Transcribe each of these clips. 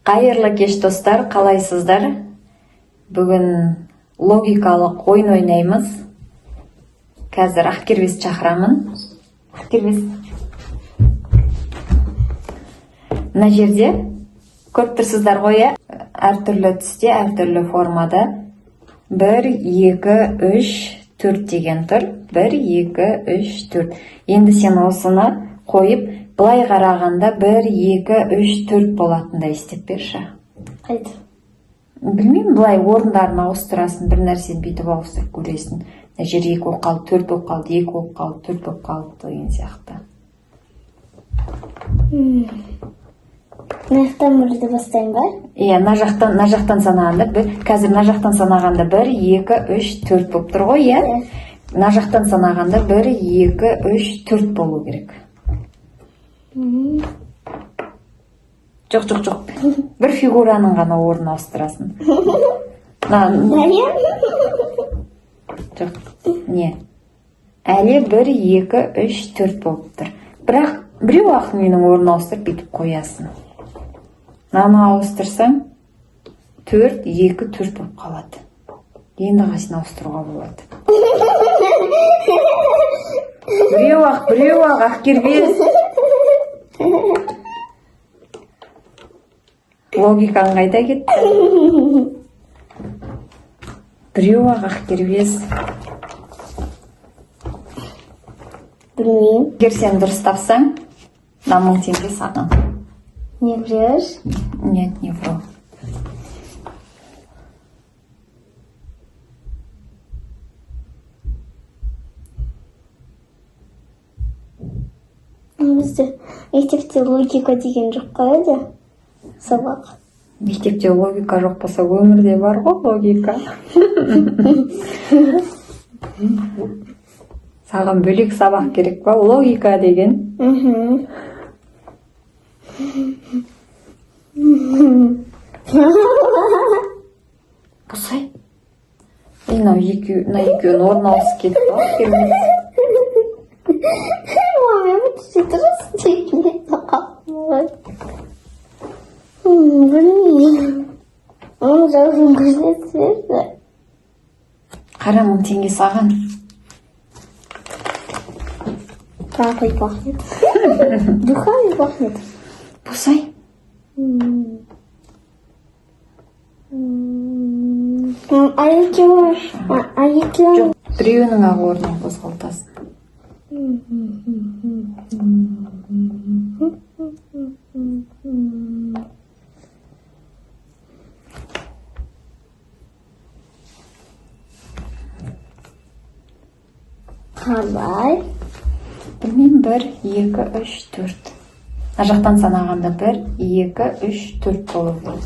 Қайырлы кеш, достар, қалайсыздар? Бүгін логикалық ойын ойнаймыз. Қазір Ақкербесті шақырамын. Ақкербес, мына жерде көріп тұрсыздар ғой, иә, әртүрлі түсте, әртүрлі формада бір, екі, үш, төрт деген тұр. Бір, екі, үш, төрт. Енді сен осыны қойып, былай қарағанда бір, екі, үш, төрт болатындай істеп берші. Қайда? Білмеймін, былай орындарын ауыстырасың, бір нәрсені бүйтіп ауыстырып көресің. Мына жер екі болып қалды, төрт болып қалды, екі болып қалды, төрт болып қалды деген сияқты. Мына жақтан бірді бастайын ба? Иә, мына жақтан санағанда бір, қазір мына жақтан санағанда бір, екі, үш, төрт болып тұр ғой, иә? Иә. Мына жақтан санағанда бір, екі, үш, төрт болу керек. Жоқ, жоқ, жоқ, бір фигураның ғана орнын ауыстырасың. Мына. Иә. Жоқ, не, әлі бір, екі, үш, төрт болып тұр, бірақ біреу ақ ненің орнын ауыстырып, бүйтіп қоясың. Мынаны ауыстырсаң, төрт, екі, төрт болып қалады. Енді қайсысын ауыстыруға болады? Біреу ақ, біреу ақ, Ақкербес, логикаң қайда кетті? Біреу ақ, Ақкербес. Білмеймін. Егер сен дұрыс тапсаң, мына 1000 теңге саған. Не врешь? Нет, не вру. Бізде мектепте логика деген жоқ қой еді сабақ. Мектепте логика жоқ болса, өмірде бар ғой логика. Саған бөлек сабақ керек па, логика деген? Мхм. Босай. Ей, мынау екеу, мына екеуінің орны ауысып кетті ғой, керемет. Мама, ғой. Білмеймін. Оның жауабын көрсетсеңші. Қара, 1000 теңге саған. Какой пахнет. Духами пахнет. Босай. А екеуі, а екеуі Жоқ, біреуінің ақ орнын қозғалтасың. Қалай? Білмеймін, бір, екі, үш, төрт. Мына жақтан санағанда бір, екі, үш, төрт болу керек.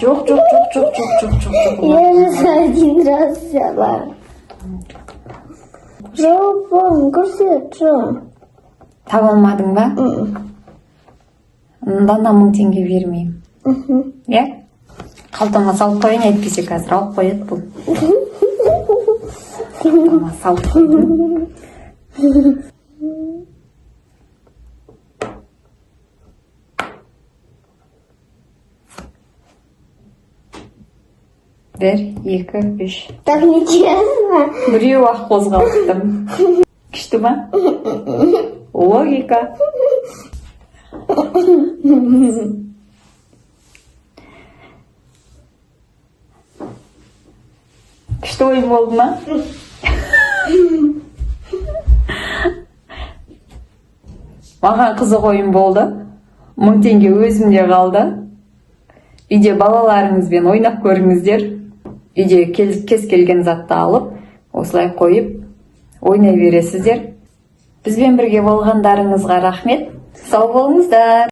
Жоқ, жоқ, жоқ, жоқ, жоқ, жоқ, жоқ, жоқ. Я же за один раз взяла. Жауабын көрсетші. Таба алмадың ба? Онда 1000 теңге бермеймін. Иә, қалтама салып қояйын, әйтпесе қазір алып қояды бұл. Қалтама салып қойдым. Бір, екі, үш. Так нечестно. Біреу ақ қозғалттым. Күшті ма логика? Күшті ойын болды ма? Маған қызық ойын болды. 1000 теңге өзімде қалды. Үйде балаларыңызбен ойнап көріңіздер. Үйде кез келген затты алып, осылай қойып ойнай бересіздер. Бізбен бірге болғандарыңызға рахмет, сау болыңыздар.